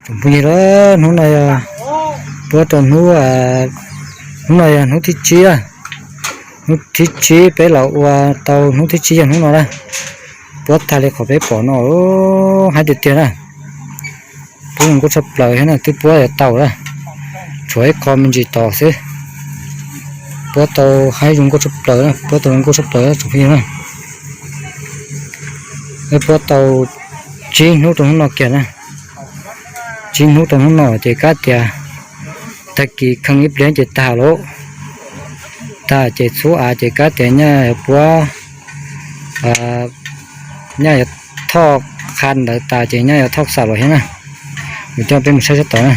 Tsoom phooj ywg, hnub no yog puab rau hnub, hnub no yog hnub thib tsib, hnub thib tsib peb los ua tau hnub thib tsib yog hnub no na. Puab tag li qhov peb pom no, haib tiag tiag na. Puab zoo nkauj tshaj plaws thiab na, twb puab yuav tau lawm, tshuav ib qho me ntsis tos xwb. Puab tau haib zoo nkauj tshaj plaws, puab tau zoo nkauj tshaj plaws tsoom phooj ywg na. Puab tau tsib hnub rau hnub no kiag na. Tsib hnub rau hnub no ces kab tias tag kis kheej ib pliag ces tag lawm. Tag ces txhub av ces kab tias nyaj yuav puab, nyaj yuav thoj qha ntawd tas ces nyaj yuav thoj xam los thiab na. Kuv coj peb mus saib sab tod na.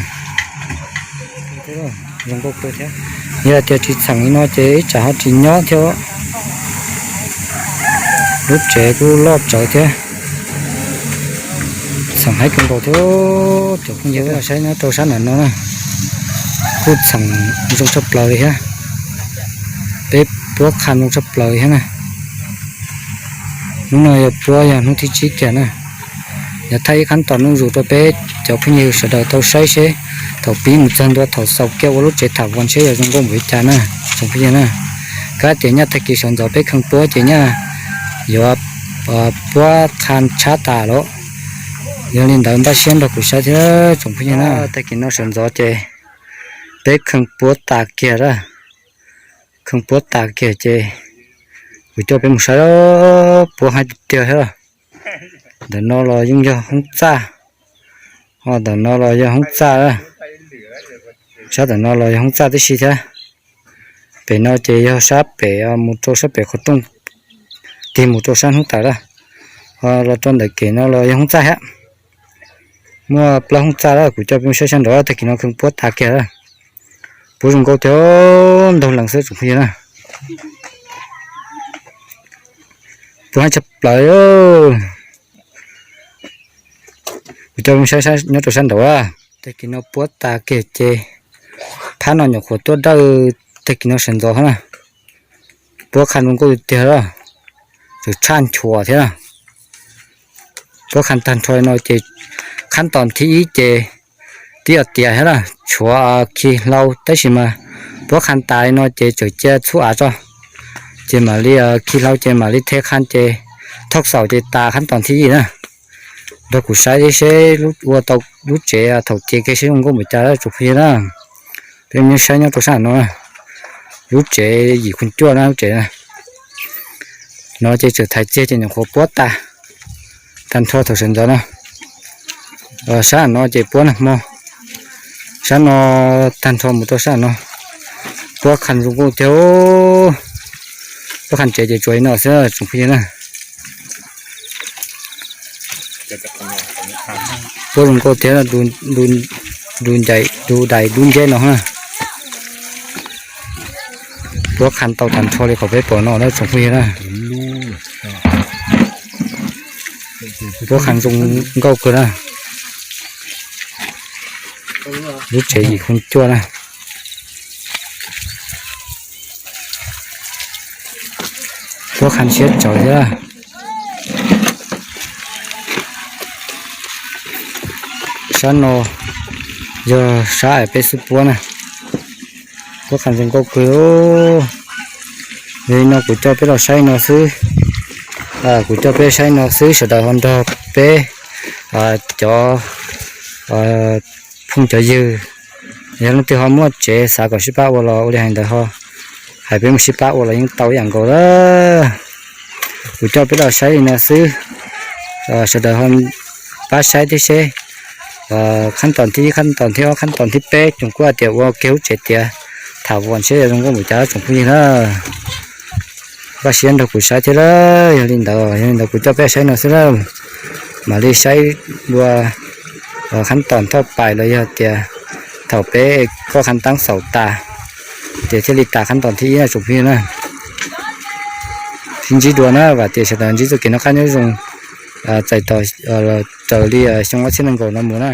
Yog tias tsis txheem li no ces ib tsam ho tsis nyob thiab. Lub tsev kuj loj tsawv thiab, txheem haib kawg nkaus thiab. Cov phooj ywg, saib nyob rau sab nram no na, kuj txheem zoo tshaj plaws li thiab. Peb puab qha zoo tshaj plaws li thiab na. Hnub no yog puab yog hnub thib tsib kiag na. Yog thaij ib qhab tos nuj zus rau peb cov phooj ywg sawv daws tau saib seb thaum pib mus txog ntua thaum xaus kiag ua lub tsev tham voos seb yog zoo nkauj npaum li cas na, tsoom phooj ywg na. Kab tias nyaj tag kis sawv ntxov peb kheej puab ces nyaj yuav puab qha tshab tas lawm. Yog li ntawd npaj siab nrog kuv saib thiab tsoom phooj ywg na. Tag kis no sawv ntxov ces peb kheej puab tas kiag lawm. Kheej puab tas kiag ces kuv coj peb mus saib, puab haib tiag thiab. Ntawm no los yeej yog hoob txaj, ho ntawm no los yog hoob txaj, sab ntawm no los yog hoob txaj tib si thiab. Pem no ces yog sab pem mus rau sab pem qhov rooj, tig mus rau sab hnub tawm lawm. Ho los rau ntawm kem no los yog hoob txaj thiab. Muaj plaub hoob txaj lawm, kuv coj peb mus saib sab nraud, tag kis no kheej puab tas kiag lawm. Puab zoo nkauj tiag, ntaug lees xwb tsoom phooj ywg na. Puab haib tshaj plaws. Kuv coj peb mus saib nyob rau sab nraud. Tag kis no puab tas kiag ces phab no nyuam qhuav tuaj dawj, tag kis no sawv ntxov thiab na. Puab qha zoo nkauj tiag, tseem tshaj nchuav thiab na. Puab qha tag nrho no ces qhab tos thib ib ces twb yog tiav thiab na, tshuav khi hlau tab sis mas puab qha tas li no ces tseem cia txhub av tso, ces mam li khi hlau ces mam li the qha ces thoj xaum ces tas qhab tos thib ib na. Nrog kuv saib seb ua tau lub tsev thaum ces kiag seb zoo nkauj npaum cas tsoom phooj ywg na. Peb nyob saib nyob rau sab no, lub tsev yim khooj cuaj na, lub tsev no ces tseem thaiv txiag ces nyuam qhuav puab tas, tag nrho thaum sawv ntxov no. Sab no ces puab nag hmo, sab no tag nrho mus rau sab no, puab qha zoo nkauj tiag. Puab qha tsev ces tsuas li no xwb tsoom phooj ywg na. Puab zoo nkauj tiag, du dais dub nceb no na. Puab qha tau tag nrho li qhov peb pom no na tsoom phooj ywg na. Puab qha zoo nkauj kawg na. Lub tsev yim khooj cuaj na. Puab qha siab tsawv thiab. Sab no yog sab peb xub puab na. Puab qha zoo nkauj kawg. Yog li no kuv coj peb los saib no xwb. Kuv coj peb saib no xwb, sawv daws ho nrog peb cov phooj cov ywg, yog leej twg ho muaj tsev xav kom sib pab ua los ua li hais ntawd ho hais peb mus sib pab ua los yeej tau ib yam nkaus lawm. Kuv coj peb los saib li no xwb, sawv daws ho pab saib thiab seb qhab tos thib ib, qhab tos thib ob, qhab tos thib peb, tsoom kuj hais tias ua kiag lub tsev tiav tham voos seb yog zoo nkauj npaum cas tsoom phooj ywg na. Npaj siab nrog kuv saib thiab lawm. Yog li ntawd, yog li ntawd kuv coj peb saib no xwb lawm. Mam li saib dua qhab tos thoj pais los yog tias thaum peb koj qhab taab xaum tas ces thiaj li tas qhab tos thib ib na tsoom phooj ywg na. Sib ntsib dua na, vam tias sawv daws ntsib txoj kev noj qab nyob zoo, txais tos raws li xyoo ob txhiab nees nkaum no mus na.